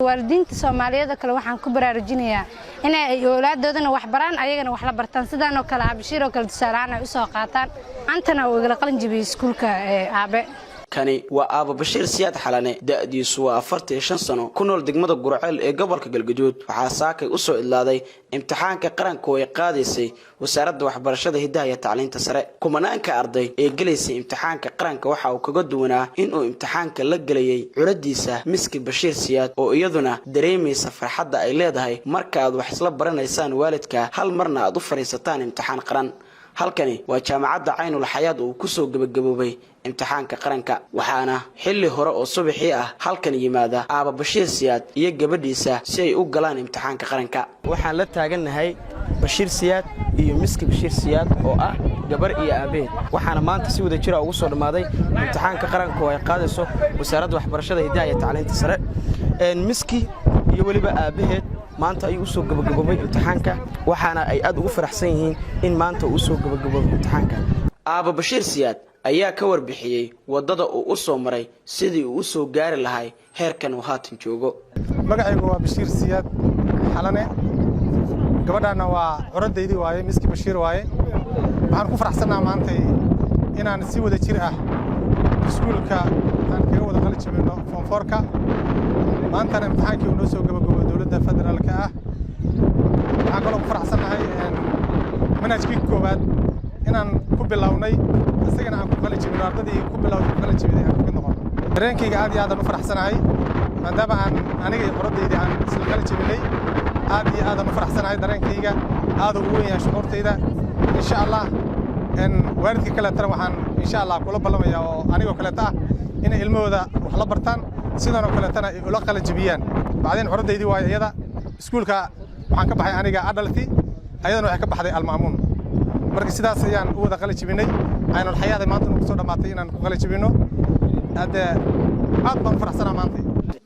Waalidiinta Soomaaliyeed oo kale waxaan ku baraarujinayaa inay ay oolaadoodana wax baraan, ayagana wax la bartaan. Sidaan oo kale Abashiir oo kale tusaalehaan ay u soo qaataan. Maantana uu igala qalin jibiyey iskuulka aabe. Kani waa aaba Bashiir Siyaad Xalane, da'diisu waa 45 sano, ku nool degmada Gurceel ee gobolka Galgaduud. Waxaa saakay usoo idlaaday imtixaanka qaranka oo ay qaadaysay Wasaaradda Waxbarashada, Hiddaha iyo Tacliinta Sare. Kumanaanka arday ee gelaysay imtixaanka qaranka waxa uu kaga duwanaa inuu imtixaanka la gelayay curadiisa Miski Bashiir Siyaad, oo iyaduna dareemaysa farxadda ay leedahay marka aad wax isla baranaysaan waalidka, hal marna aad u fadhiisataan imtixaan qaran. Halkani waa Jaamacadda Caynul Xayaad oo uu kusoo gebagaboobay imtixaanka qaranka, waxaana xilli hore oo subaxii ah halkan yimaada aaba Bashiir Siyaad iyo gabadhiisa si ay u galaan imtixaanka qaranka. Waxaan la taagannahay Bashiir Siyaad iyo Miski Bashiir Siyaad oo ah gabar iyo aabaheed, waxaana maanta si wada jira ugu soo dhammaaday imtixaanka qaranka oo ay qaadayso Wasaaradda Waxbarashada, Hiddaha iyo Tacliinta Sare. Miski iyo weliba aabbaheed maanta ayuu usoo gabagaboobay imtixaanka, waxaana ay aad ugu faraxsan yihiin in maanta uu usoo gabagaboobay imtixaanka. Aaba Bashiir Siyaad ayaa ka warbixiyey waddada uu u soo maray sidii uu u soo gaari lahay heerkan uu haatan joogo. Magacaygu waa Bashiir Siyaad Xalane, gabadhaanna waa curadaydii waaye, Miski Bashiir waaye. Waxaan ku faraxsannaa maantay inaan si wada jir ah iskuulka aan kaga wada qalin jabinno form four-ka, maantana imtixaankii uu noo soo gabagabo dowladda federaalka ah. Waxaan kaloo ku faraxsannahay manhajkii koowaad inaan ku bilownay, isagana aan ku qalin jabino, ardadii ku bilowday ku qalin jabiday aan ka mid noqono. Dareenkayga aad iyo aad aan u faraxsanahay, maadaama aan aniga iyo curadaydii aan isla qalin jabinay. Aad iyo aad aan u faraxsanahay, dareenkayga aad ugu weyn yahay shucuurtayda. Insha Allah waalidka kaleetana waxaan insha Allah kula ballamaya oo anigoo kaleeta ah inay ilmahooda wax la bartaan, sidan oo kaleetana ay ula qalin jabiyaan. Bacdeen curadaydii waayo iyada. Iskuulka waxaan ka baxay aniga adult-i, ayadana waxay ka baxday Almaamuun. Marka sidaas ayaan u wada qalin jabinay. Caynul Xayaada maanta nagu soo dhammaatay inaan ku qalin jabinno. Hadde aad baan u faraxsanaa maanta.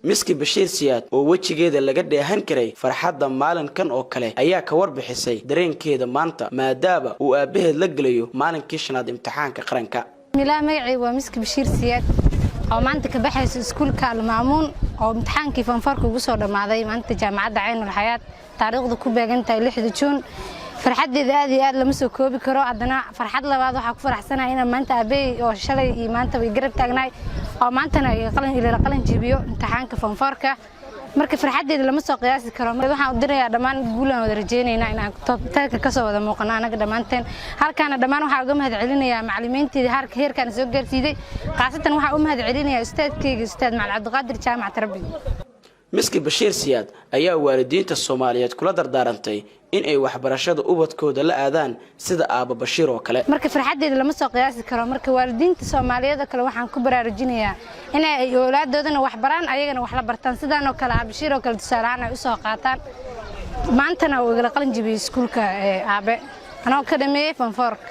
Miski Bashiir Siyaad oo wejigeeda laga dheehan karay farxadda maalinkan oo kale ayaa ka warbixisay dareenkeeda maanta, maadaama uu aabbaheed la gelayo maalinkii shanaad imtixaanka qaranka. Bismillaah, magacaygu waa Miski Bashiir Siyaad oo maanta ka baxaysa iskuulka Almaamuun, oo imtixaankii form four-ka ugu soo dhammaaday maanta Jaamacadda Caynul Xayaat, taariikhda ku beegan tahay 6da Juun. Farxaddeeda aad iyo aad lama soo koobi karo. Haddana farxad labaad waxaa ku faraxsanahay inaan maanta aabbahay oo shalay iyo maanta way garab taagnahay oo maantana ilala qalin jibiyo imtixaanka form four-ka. Marka farxaddeeda lama soo qiyaasi karo. Waxaan u dirayaa dhammaan guulaan wada rajaynaynaa inaan toobteelka kasoo wada muuqano anaga dhammaanteen. Halkaana dhammaan waxaa uga mahad celinayaa macallimiinteedii harka heerkaan soo gaarsiiday, khaasatan waxaa u mahad celinayaa ustaadkeyga, Ustaad Macalin Cabdiqaadir Jaamac Tarabi. Miski Bashiir Siyaad ayaa waalidiinta Soomaaliyeed kula dardaarantay in ay waxbarashada ubadkooda la aadaan sida aaba Bashiir oo kale. Marka farxaddeeda lama soo qiyaasi karo. Marka waalidiinta Soomaaliyeed oo kale waxaan ku baraarujinayaa inay ay oolaadoodana wax baraan, ayagana wax la bartaan. Sidaan oo kale Abashiir oo kale tusaalehaan ay u soo qaataan. Maantana uu igala qalin jibiyey iskuulka aabe anoo ka dhameeyey form four-ka.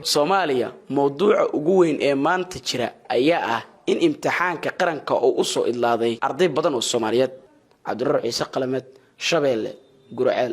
Soomaaliya mowduuca ugu weyn ee maanta jira ayaa ah in imtixaanka qaranka oo u soo idlaaday arday badan oo Soomaaliyeed. Cabdirar Ciise Qalamed, Shabeelle, Gurceel.